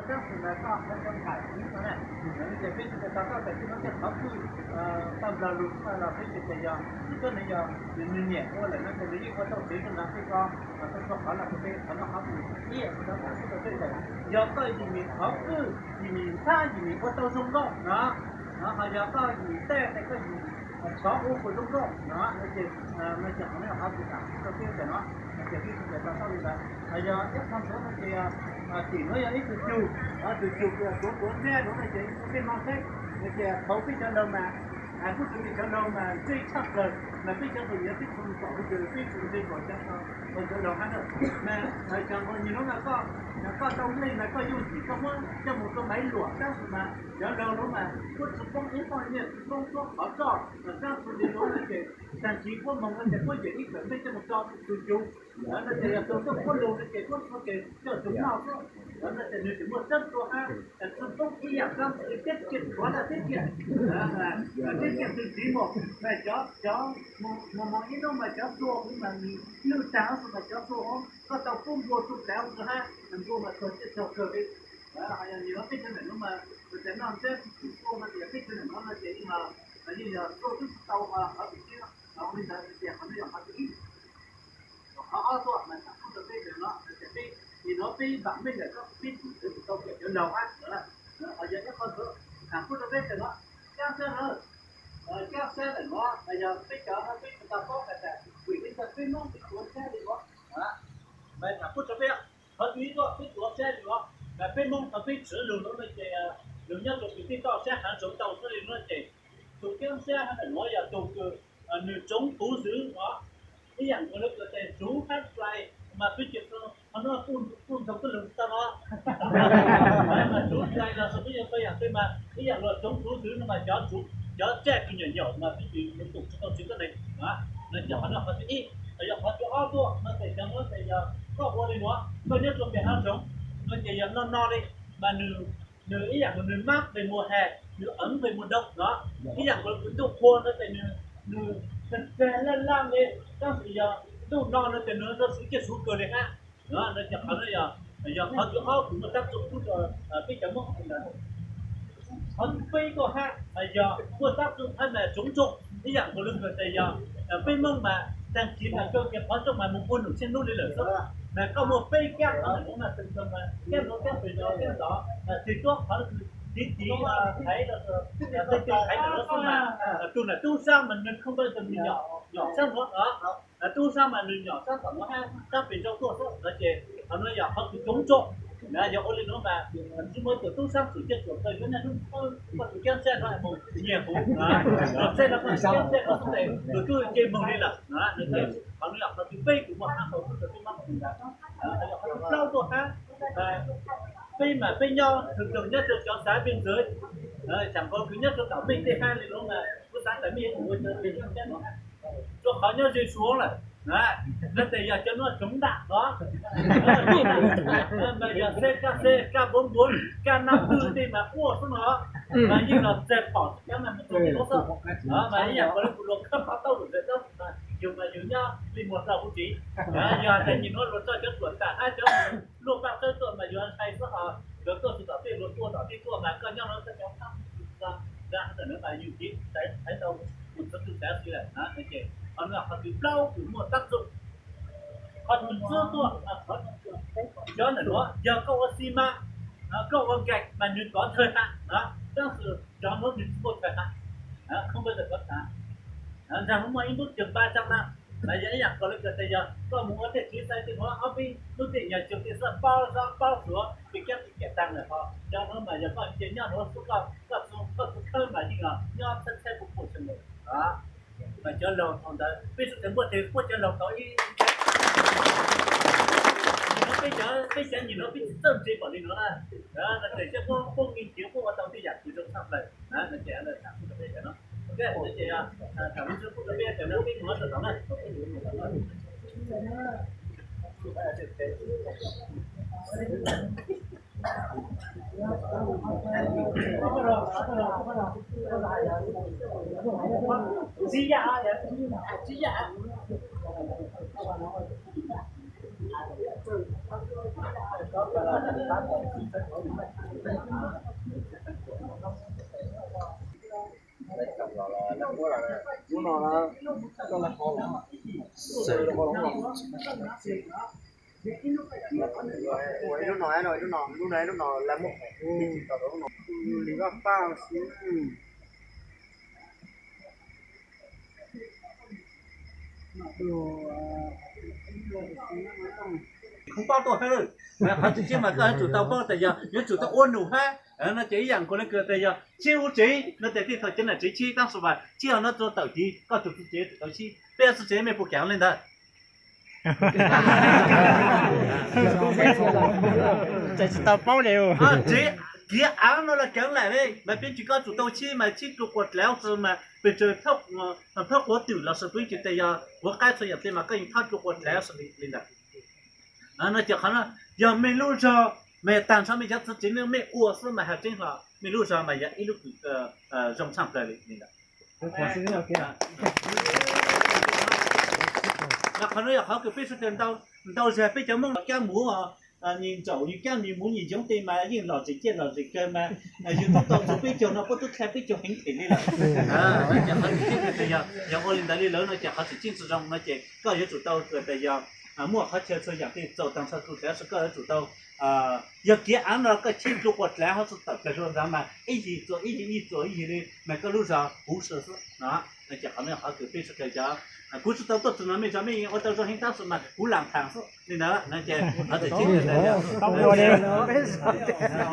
Tab sis mas koj hais rau Nphaim Xwb no na, ces peb tsis tau tau tawm txij no ces qhov twg tau nplog lus los peb ces yog ib tug nws yog nws nyiam ua lawm no ces nws yeej ua tau tsev zoo no xwb ko. Tau txhua qhov los peb qhov no qhov ib, yog koj yim mis qhov kwj, yim mis ntxhab, yim mis ua tau zoo nkauj no, ho yog koj yim tej ces koj yim xyov ua puas zoo nkauj no, no ces, no ces qhov no yog qhov kuv tham rau peb tias no, ces peb tsis tau tau li ntawd. Yog ib qho ntxiv no ces tim no yog ib tug cug, tus cug tuav tuav ntsej no ces ib tug peb no xwb, no ces thaum peb cov laug mas, kuj tsis yog cov laug mas ntsej tshaj plaws, mas peb cov laug yuav peb txhua tus tom hauv ces peb tsis ntsej npaum cov, cov laug hab na. Mas cov nkaus nyias lub no koj, koj tau nplej mas koj yooj yim koj muab coj mus rau Maiv Luam tab sis mas cov laug lub mas kuj tsis poob ib qho nyiaj tsis poob suab qhov roj, tab sis li lub no ces tag kis puab moog no ces puab yam ib kawm nplej coj mus rau tus cug. No ces yog tus tuaj puab lug no ces puab txhua tes coj tus noj xwb. No ces nws tseem muaj tseeb dua hab, tsis poob ib yam kab tiab kiag, thuav dab tiab kiag, tiab kiag tug txiv mus, mas cov, cov mus mus ib hnub mas cov tua kuv mas nws lwj tag xwb mas cov tua koj tau pub npua tu tav ua hab, npua mas tuag tiaj tuag kawg li. Yog nyias no peb cov nam no mas tus tas noj ntsab tsis txhua no ces peb cov nam no no ces yeej yog tuaj twb tsis tau qhov twg thiab. Li ntawd ces qhov no yog qhov thib ib. Qhov ob tuaj mas tham kuj rau peb tias no, tias peb, nim no peb vam meej lawm koj peb tsis txwv tsis tau kawm cov laug hab. Yog ib qho ntxiv tham kuj rau peb tias no, Cab Xab na, Cab Xab ntawm no yog peb cov no peb tsis tau paub hais tias vim li cas peb Hmoob peb tuav Xab li no. Mas tham kuj rau peb, qhov thib ib tuaj peb tuav Xab li no, mas peb Hmoob thaum peb tswv lug no no ces lug nyob rau kwv tij toj sab haav zoov tau xwb li no ces tus Cab Xab hab ntawm no yog tus kws nws tsoov kuv xwb no. Ib yam nkaus li kws tes tsuv hab dlai mas peb ces qhov no kuj ntsoov koj lug tau no. Mas tsuv dlai los xwb peb yog tau yam twg mas ib yam luag tsoov kuv xwb no mas cov, cov tsaj kws nyuam nyuam mas peb ces tus tsis tau txiv koj neeg. No ces qhov no qhov thib ib. Yog qhov thib ob tuaj no ces cov no ces yog koj ua li no, koj nyob rau pem haav zoov no ces yog no no li, mas nws, nws ib yam nkaus nws mab nqis mus has, nws eev nqis mus doog no. Ib yam nkaus kws ntuj qhua no ces nws, nws tseg laj laj li, tab sis yog ntuj no no ces nws rau suv ciaj suv kawg li hab. No ces qhov no yog, yog qhov thib ob kws muaj tab txuj pub rau peb cov Hmoob ntawd. Qhov thib peb tuaj hab yog muaj tab txuj hab mas tsoov tsoog, ib yam nkaus li kws tias yog peb Hmoob mas tag kis mas kawg kiag qhov rooj mas mus ua num tsheej nub li lawm xwb. Mas koj muaj peb kab qhov ntawm no mas tag tag mas kab no kab pem no kab tod, txij tuab qhov no kws tiv tiv thaiv los, tej tej thaiv ntawm no xwb mas, tus nam tub sab mas nws khooj npawj tus nws nyom, nyom sab no, tub sab mas nws nyom sab tom no hab sab pem zog tuaj xwb no ces qhov no yog qhov kws tsoov tsoog. Yog ua li no mas tsis muaj tus tub sab txum ciaj txuam kawg yuav naj hnub koj tus Cab Xab no mus nyiag kuv, tus Cab Xab no xwb tes tus tub ces moog li lawm no ces qhov no yog qhov thib peb kws muaj hab qhov kws tau peb mab ntawd. Qhov thib plaub tuaj hab, peb mas peb nyob tug tug nyob rau cov xav pej ntxwv, tsaam nkaus kws nyob rau tom peb tej hab li no mas kuv xav tas mej yuav tsum ua cov tug nyob cab no, rua qhov nyob ze Suav lawm. No ces yog cov nuav tsoov ntam no, mas yog xeb kab xeb kab npuav npuav kab nab twg tej mas quaj xwb no, mas yeej los txag pom cov mas mus txog tej lub xwb. Mas ib yam nkaus li kuv luag khawb qhov taub lug ntawd tab sis mas yug mas yug nyob li muag rau huv tsi. Yog tas nyim nuav luag tso cov ruam tam hab cov luaj paj tsawb tuaj mas yuav ntshai xwb ho, yuav tuaj tsi tom tej luag tuaj tom tej tuaj mas koj nyob no koj cov phab da ntawm no mas yug tiv thaiv tau mus txog tug xav si lawm. Ces qhov no qhov thib plaub kws muaj tab txuj. Qhov thib tsib tuaj, cov ntawm nuav yog koj ua xi mas, koj ua nkaim mas nws kov thawj hab, tab sis cov nuav nws tsis muaj thawj hab, khooj npawj tawm kov tham. Nraag nuav muaj ib npub cag npa tsaa na, mas yog ib yam nkaus le kws tas yog koj mus ua tej txiv xaiv tej nuav ob peb lub tej nyuag tsoom tej xwb paub Suav paub Suav pes kab pes kiam taag lawm ho, cov nuav mas yog koj nce nyob nuav xwb koj, koj txhua khawb mas yeej nyob txhab txhab puj puj tseem lawm. Mas cov laug thaum ntawd peb sawv daws npuaj tes puab cov laug tau ib, peb cov, peb cov nyem nuav peb tsis txawj ntse npaum li nuav na, no ces puab, puab nkeeg tiv puab ua tau tej yam kws zoo tshaj plaws. No ces tham kuj rau peb cov no, tham kuj rau peb cov no peb mus tau tau na. Kuv paub tuaj hab, qhov tseem ceeb mas koj yuav tsum tau paub tas yog yuav tsum tau ua num hab no ces ib yam nkaus le kws tas yog tshib huv tsev no ces tej thaum cov nam tsev tshib tab sis mas tshib ho no tau tawm tid koj tug txuj tsev tsum tau tshib, peb yuav txuj tsev mej puas keev le ntawd? Tsis tau paub li. Tsev kiav av no los keev lawm li mas peb tsis koj tsum tau tshib mas tshib dlua quas dlav xwb mas pes tsawg phab quav twm los sis peb tsis tas yog quav qaib txhua yam tej mas koj yeej thab dlua quas dlav xwb li ntawd. No ces qhov no yog mej lub zog mas yog tag nrho mej cov txuj tsev neej mej ua xwb mas has tseeb hlo mej lub zog mas yog ib lub kws zoo tshaj plaws li li ntawd. Qhov no yog qhov kws peb suav dlawg ntau zag peb cov Moob los kab muv, nyias ntsaum yus kab nyias muv nyias yoov tej mas yeej lom zem ciaj lom zem kawg mas yus tub tau txug peb caug no puab tub dlha peb caug heev them li lawm. Yog ua li ntawd li lawm no ces qhov tseem ceeb tsi zoo no ces koj yuav tsum tau kws tas yog muaj qhov chaw txhua yam tej txaus tag nrho tug dlav tab sis koj yuav tsum tau, yog kiav av no koj tshib dlua quas dlav ho txhua tawm plaws dua ntawd mas ib yig txuas ib yig ib yig txuas ib yig li mas koj lub zog huv si xwb no. No ces qhov no yog qhov kws peb suav dlawg cov, kuv tsis tau tuaj txug no mej zog mej ua tau zoo heev tab sis mas kuv lam tham xwb li ntawd no ces qhov tseem ceeb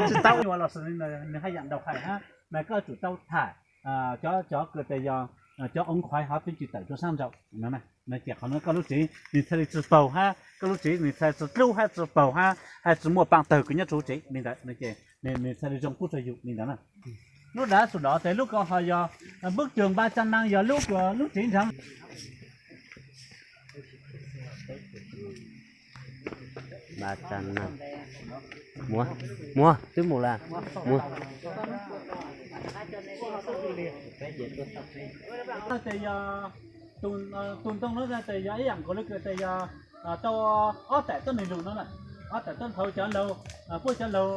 tsis tau ua los sis nws haj yam ntaus hais hab mas koj tsum tau tham cov, cov kws tas yog cov oo qhov hov peb tsis tawm rua sab nraud no. No ces qhov no koj lub tsev nws txhaj li tsi paug hab koj lub tsev nws txhaj tsi dlub hab tsi paug hab hab tsi muaj paaj tawg kws nyob rua huv tsev li ntawd no ces nws txhaj li zoo pub rua yus li ntawd na. Lub dav xum dov tes lub ko ho yog npub cuag npa ca na yog lub, lub tsev nrag. Muag, muag twb mus lawm, muag. Tes yog tus ntoo no tes yog ib yam nkaus li kws tes yog tau ob taim tuab neeg lug no na, ob taim tuab nthau cov laug, puab cov laug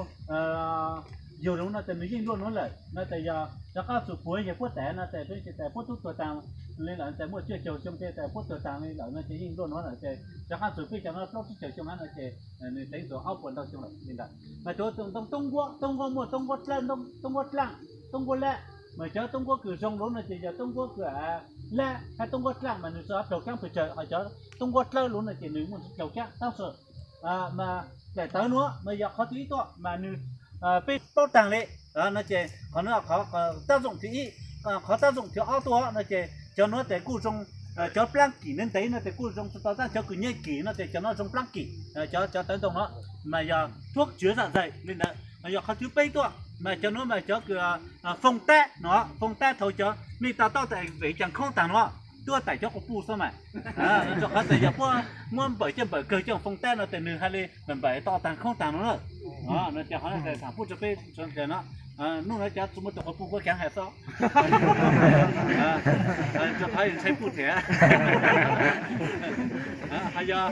yug lug no tes nws yeej luaj nuav lawm no tes yog rov qab txug puag yawg puab taag no tes peb tes puab tub tuag taag li lawm tes muaj cuaj caug xyoo tes puab tuag taag li lawm no ces yeej luaj nuav lawm ces rov qab txug peb cov no plaub tsib caug xyoo hab no ces nws teev txug ob puas ntau xyoo lawm li ntawd. Mas cov ntoo toob nkuab, toob nkuab muaj toob nkuab dlaab, toob nkuab dlaab, toob nkuab lab, mas cov toob nkuab kws zoo lug no ces yog toob nkuab kws lab hab toob nkuab dlaab mas nws tsi plaug kaab pes tsawg, ho cov toob nkuab dlawb lug no ces nws muaj tsi plaug kaab tab sis mas daim tawv nuav mas yog qhov thib ib tuaj mas nws, peb paub taag li no ces qhov nuav qhov taab zoo thib ib. Qhov taab zoo thib ob tuaj no ces cov nuav tes kuj zoo, cov plaab kim ntev ntev no tes kuj zoo tsi tau tab cov kws nyab kim no tes cov nuav zoo plaab kim, cov tawv ntoo no mas yog thuab tswv zam zais li ntawd. Yog qhov thib peb tuaj mas cov nuav mas cov kws foo tab no, foo tab thaum cov mej tau taub tes vem caag khoob taag no, tuab taim cov quas puj xwb mas. Rua qhov tes yog puab muab npawm coj npawm kawg coj foo tab no tes nws hais li npawm to taag khoob taag no na. No ces qhov no thaam puj rua peb sawv dlawg no, nub no cov tsi muaj tus quas puj puab kaav hais xwb, rua qhov ntshai puj thiab. Ho yog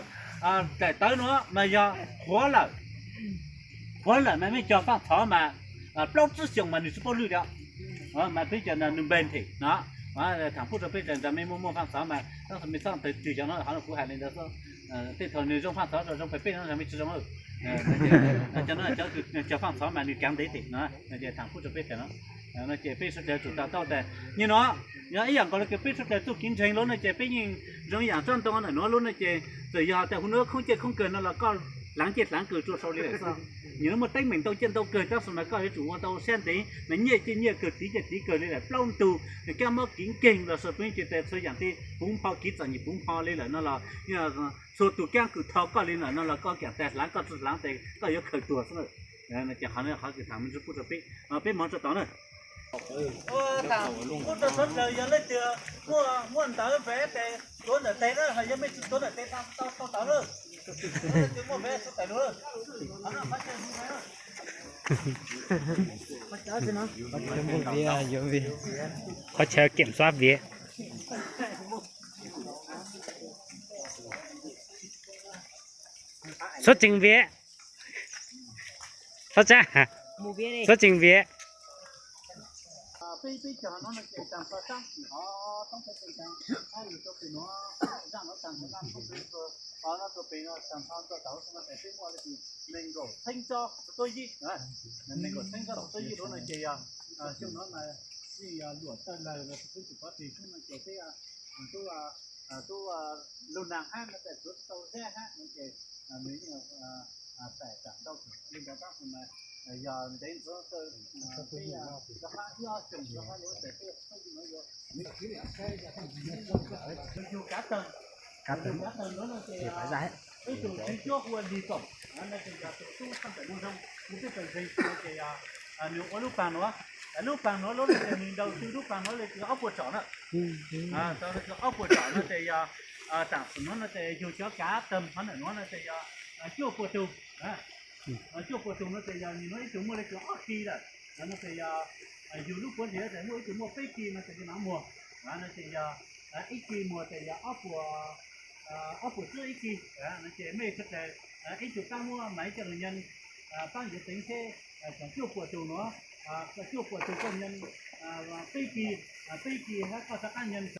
daim tawv no mas yog qhuav lawm, qhuav lawm mas mej cog faaj txhov mas plaub tsib xyoos mas nws tsi paub lwj li. Mas peb cov nws npe them no, thaam puj rua peb tas mej muaj muaj faaj txhov mas tab sis mej txhob ntawd twg cov no, qhov no kuv hais li ntawd xwb. Tej thaum nws zoo faaj txhov zoo pem peb no mej tsi zoo. Cov no cov kws cog faaj txhov mas nws kaav ntev them no, thaam puj rua peb tas no. No ces peb sawv dlawg tsum tau taub tas nyob no, yog ib yam nkaus le kws peb sawv dlawg txuj kev ntseeg lub no ces peb yeej zoo yam tsob ntoo ntawm nuav lub no ces txawm yog tas huv nuav khoob ciaj khoob kawg no los koj hlaav ciaj hlaav kawg rua sau li lawm xwb. Nws muaj teeb meem ntau ciaj ntau kawg tab sis mas koj yuav tsum ua tau sab ntev mas nyiaj ciaj nyiaj kawg tiv ciaj tiv kawg li lawm plaub ntug, kab mob kiv nkeeg los sis peb ces tas txhua yam tej puv npho kiv txom nyem puv npho li lawm no los txhua tug kaab kws tho koj li lawm no los koj kaam tas hlaav koj tsi hlaav tes koj yuav khaws tuag xwb. No ces qhov no qhov kws thaam puj rua peb, peb moog rua tod na. Thaam puj rua sawv dlawg yog leej twg muaj ntawv npe tes tuav ntawm tes na, ho yog mej tsi tuav ntawm tes tau tau tawv na. Leej twg muaj npe sawv dlawg lug. Qhov chaw kiểm soát việc. Xuất trình việc. Txhob tsa, txhob tseem viav. Peb peb cov no no ces tag nrho sab tim hov thoob plaws tseem tag, hab lug rau pem nuav, zaj nuav tag nrho zaj thoob plaws rua, hov no rua pem no tag nrho rua tau no ces peb muaj le nees nkaum txheeb tsob txuab yib, nees nkaum txheeb tsob txuab yib lawm no ces yog xyoo no mas yeej yog luam tawg lawg los peb tsis paub tias xyoo no ces peb tub tub lug nag hab no ces tsuav tau zeb hab no ces nws yeej pais tawm ntau li ntawd tab sis mas yog ntev ntxuav rau peb rov qab ib ob xyoos rov qab yuav ces peb txhob yug no yuav yug kav tawg, yug kav tawg nuav no ces ib tug tswv cuab hu ua Lis Koom no ces yog tus tub thaj ntawm Moos Zoo, nws twb tawm ntseeg no ces yog nws ua lub paag nuav, lub paag nuav lub no ces nws nrau tw lub paag nuav le kws ob puas tsom na. Tau le kws ob puas tsom no ces yog taam sim nuav no ces yug cov kav tawg qhov ntawm nuav no ces yog cuaj puas tug. Cuaj puas tug no ces yog nws nuav ib tug muaj le kws ob ki lawm, no ces yog yug lub puav ntseg ces muaj ib tug muaj peb ki no ces li no muag, no ces yog ib ki muag ces yog ob puas, ob puas cuaj ib ki, no ces mej sawv daws ib tug paab muab mas ib co lug nyees, paab yuav teev seb tsoom cuaj puas tug nuav, cuaj puas tug koj nyees peb ki, peb ki hab koj rov qab nyees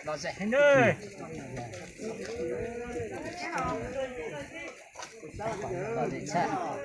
Lom zem heev na. Lom zem tshaj.